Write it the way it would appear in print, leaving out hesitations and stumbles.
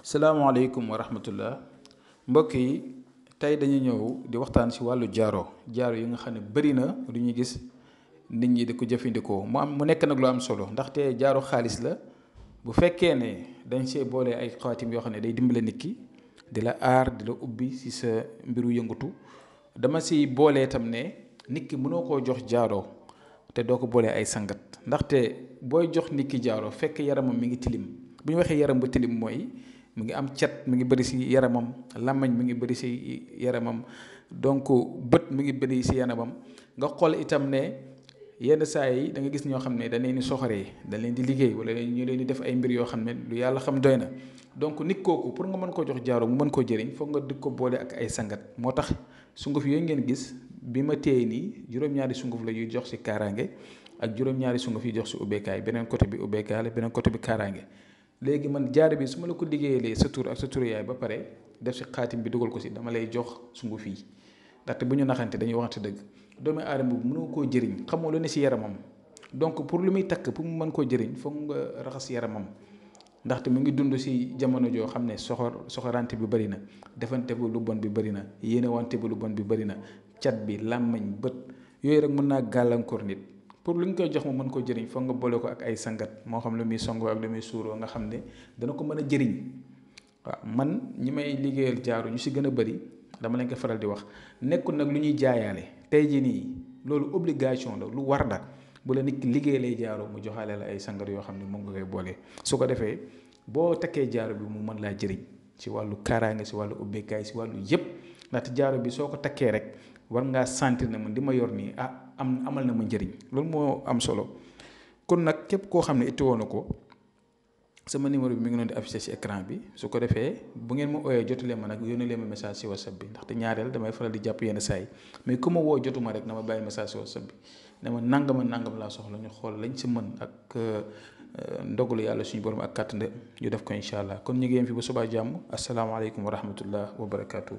salaamaaleykum wa rahmatullah mbokk yi tey dañu ñëw di waxtaan ci wàllu jaaro yi nga xam ne bëri na lu ñuy gis nit ñi di ko jëfandikoo mu nekk nag lu am solo ndaxte jaaro xaalis la bu fekkee ne dañ see boole ay xaatim yoo xam ne day dimbale nit ki di la aar di la ubbi ci sa mbiru yëngatu dama si boole itam ne nit ki mënoo koo jox jaaro te doo ko boolee ay sangat ndaxte booy jox nit ki jaaro fekk yaramam mi ngi tilim bu ñu waxee yaram bu tilim mooy mu ngi am cat mi ngi bëri si yaramam làmmañ mi ngi bëri si yaramam donc bët mi ngi bëri si yaramam nga xool itam ne yenn saa yi da nga gis ñoo xam ne dañ leen di soxoree dañ leen di liggéey wala ñu leen di def ay mbir yoo xam ne lu yàlla xam doy na donc nit kooku pour nga mën koo jox jaaro mu mën koo jëriñ foog nga di ko boole ak ay sangat moo tax sunguf yooyu ngeen gis bi ma téye nii juróom-ñaari sunguf la yuy jox si kaaraange ak juróom-ñaari sunguf yi jox si ubbeekaay beneen côté bi ubbeekaay la beneen côté bi kaaraange léegi man jaaro bi su ma la ko liggéeyalee sa tur ak sa turu yaay ba pare def si xaatim bi dugal ko si dama lay jox sunguf yi ndaxte bu ñu naxante dañuy waxante dëgg doomu aadama bi mënoo koo jëriñ xamoo lu ne si yaramam donc pour lu muy takk pour mu mën koo jëriñ foog nga raxas yaramam ndaxte mu ngi dund si jamono joo xam ne soxorante bi bëri na defante bu lu bon bi bëri na yéene wante bu lu bon bi bëri na cat bi làmmañ bët yooyu rek mën naa gàllankoor nit pour lu ñu koy jox mu mën koo jëriñ foog nga boole ko ak ay sangat moo xam lu muy songoo ak lu muy suuroo nga xam ne dana ko mën a jëriñ waaw man ñi may liggéeyal jaaru ñu si gën a bëri dama leen ko faral di wax nekkul nag lu ñuy jaayaale tey jii nii loolu obligation la lu war la bu la nit ki liggéey lay jaaro mu joxaale la ay sangat yoo xam ne moom nga koy boolee su ko defee boo takkee jaaro bi mu mën laa jëriñ ci wàllu kaaraange si wàllu ubbeekaay si wàllu yëpp ndaxte jaaro bi soo ko takkee rek war ngaa sentir ne man di ma yor nii amal na ma njëriñ loolu moo am solo kon nag képp koo xam ne ittiwoo na ko sama numéro bi mi ngi doon di affiché ci écran bi su ko defee bu ngeen ma ooyee jotulee ma nag yónnee leen ma message ci whatsapp bi ndaxte ñaareel damay faral di jàpp yenn saa yi mais ku ma woo jotuma rek na ma bàyyi message ci whatsapp bi ne ma nangam laa soxla ñu xool lañ ci mën ak ndogalu yàlla suñu borom ak kàttan ñu def ko incha allah kon ñu ngi yem fi ba subaa jàmm asalaamaaleykum wa rahmatullah wa barakaatu.